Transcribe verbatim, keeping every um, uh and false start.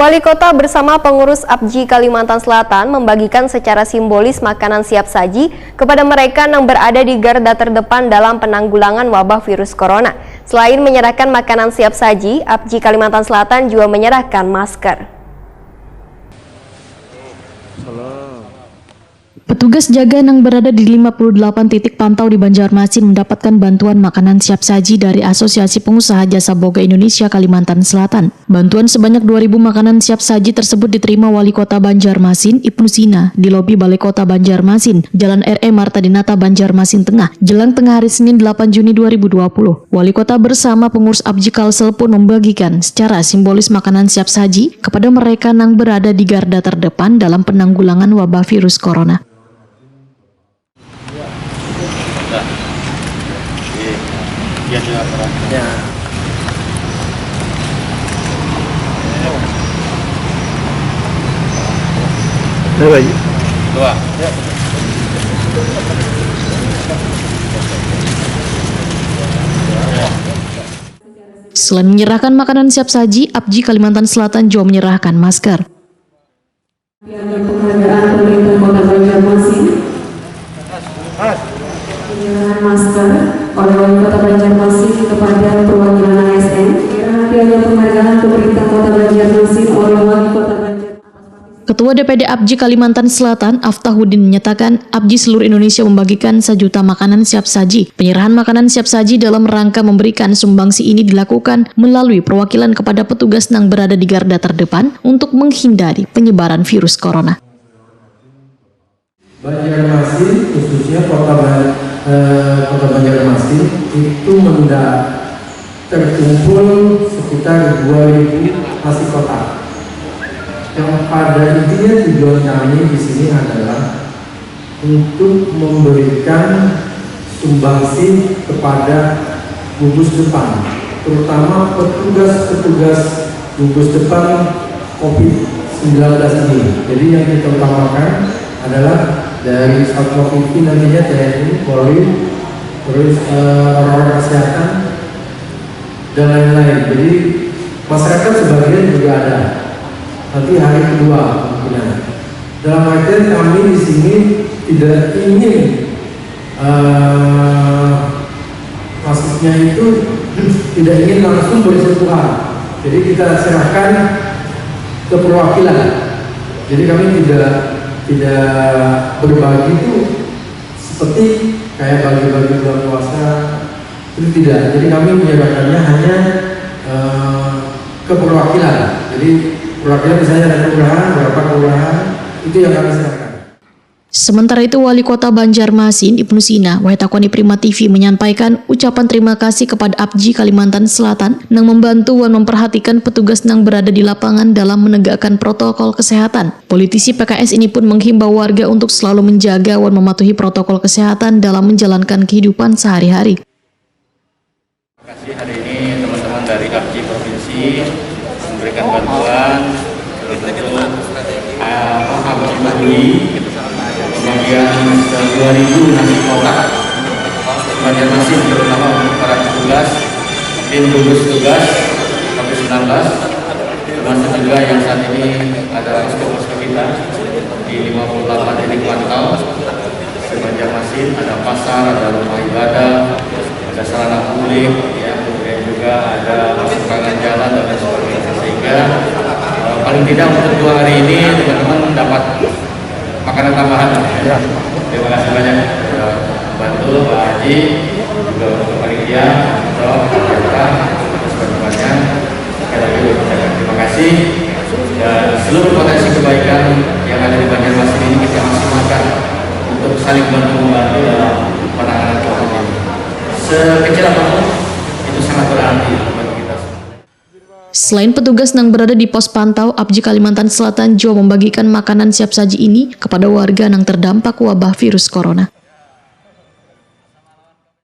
Wali Kota bersama pengurus APJI Kalimantan Selatan membagikan secara simbolis makanan siap saji kepada mereka yang berada di garda terdepan dalam penanggulangan wabah virus corona. Selain menyerahkan makanan siap saji, APJI Kalimantan Selatan juga menyerahkan masker. Petugas jaga yang berada di lima puluh delapan titik pantau di Banjarmasin mendapatkan bantuan makanan siap saji dari Asosiasi Pengusaha Jasa Boga Indonesia Kalimantan Selatan. Bantuan sebanyak dua ribu makanan siap saji tersebut diterima Wali Kota Banjarmasin, Ibnu Sina, di lobi Balai Kota Banjarmasin, Jalan R E Marta Dinata, Banjarmasin Tengah, jelang tengah hari Senin, delapan Juni dua ribu dua puluh. Wali Kota bersama pengurus APJI Kalsel pun membagikan secara simbolis makanan siap saji kepada mereka yang berada di garda terdepan dalam penanggulangan wabah virus corona. Selain menyerahkan makanan siap saji, APJI Kalimantan Selatan juga menyerahkan masker. Piagam penghargaan pemerintah Kota Banjarmasin. Penyerahan masker oleh Wali Kota Banjarmasin kepada perwakilan A S N. Penyerahan piagam penghargaan pemerintah Kota Banjarmasin oleh Wali Kota Banjarmasin. Ketua D P D APJI Kalimantan Selatan, Aftahuddin, menyatakan APJI seluruh Indonesia membagikan sajuta makanan siap saji. Penyerahan makanan siap saji dalam rangka memberikan sumbangsi ini dilakukan melalui perwakilan kepada petugas yang berada di garda terdepan untuk menghindari penyebaran virus corona. Banjarmasin, khususnya kota Ban-, eh, kota Banjarmasin, itu menda-, terkumpul sekitar dua ribu nasi kotak. Yang pada intinya tujuan kami di sini adalah untuk memberikan sumbangsi kepada gugus depan, terutama petugas-petugas gugus depan covid sembilan belas ini. Jadi yang kita utamakan adalah dari Satpol P P nantinya, T N I, Polri, terus, eh, orang-orang kesehatan, dan lain-lain. Jadi masyarakat sebagian juga ada. Nanti hari kedua kemungkinan. Dalam artian kami di sini tidak ingin, eh, maksudnya itu tidak ingin langsung bersentuhan. Jadi kita serahkan ke perwakilan. Jadi kami tidak, tidak berbagi itu seperti kayak bagi-bagi bulan puasa, itu tidak. Jadi kami menyerahkannya hanya, eh, ke perwakilan. Jadi perwakilan misalnya ada kelurahan, berapa kelurahan, itu yang kami serahkan. Sementara itu, Wali Kota Banjarmasin, Ibnu Sina, Wahid Akwani Prima T V menyampaikan ucapan terima kasih kepada APJI Kalimantan Selatan yang membantu dan memperhatikan petugas yang berada di lapangan dalam menegakkan protokol kesehatan. Politisi P K S ini pun menghimbau warga untuk selalu menjaga dan mematuhi protokol kesehatan dalam menjalankan kehidupan sehari-hari. Terima kasih hari ini teman-teman dari APJI Provinsi memberikan bantuan untuk, eh, APJI Peduli, pembagian dua ribu nasi kotak Banjarmasin, terutama untuk para petugas tim gugus tugas covid sembilan belas, termasuk juga yang saat ini ada posko-posko kita di lima puluh delapan titik pantau se-Banjarmasin, ada pasar, ada rumah ibadah, ada sarana publik, ya, kemudian juga ada persimpangan jalan dan lain sebagainya. Sehingga, eh, paling tidak untuk dua hari ini teman-teman dapat makanan tambahan. Ya. Terima kasih banyak sudah bantu Pak Haji, juga untuk panitia, untuk pemerintah, atas bantuannya. Sekali lagi ucapkan terima kasih, dan seluruh potensi kebaikan yang ada di Banjarmasin ini kita maksimalkan untuk saling bantu membantu dalam penanganan covid ini. Sekecil apapun, itu sangat berarti bagi kita semua. Selain petugas yang berada di pos pantau, APJI Kalimantan Selatan juga membagikan makanan siap saji ini kepada warga yang terdampak wabah virus corona.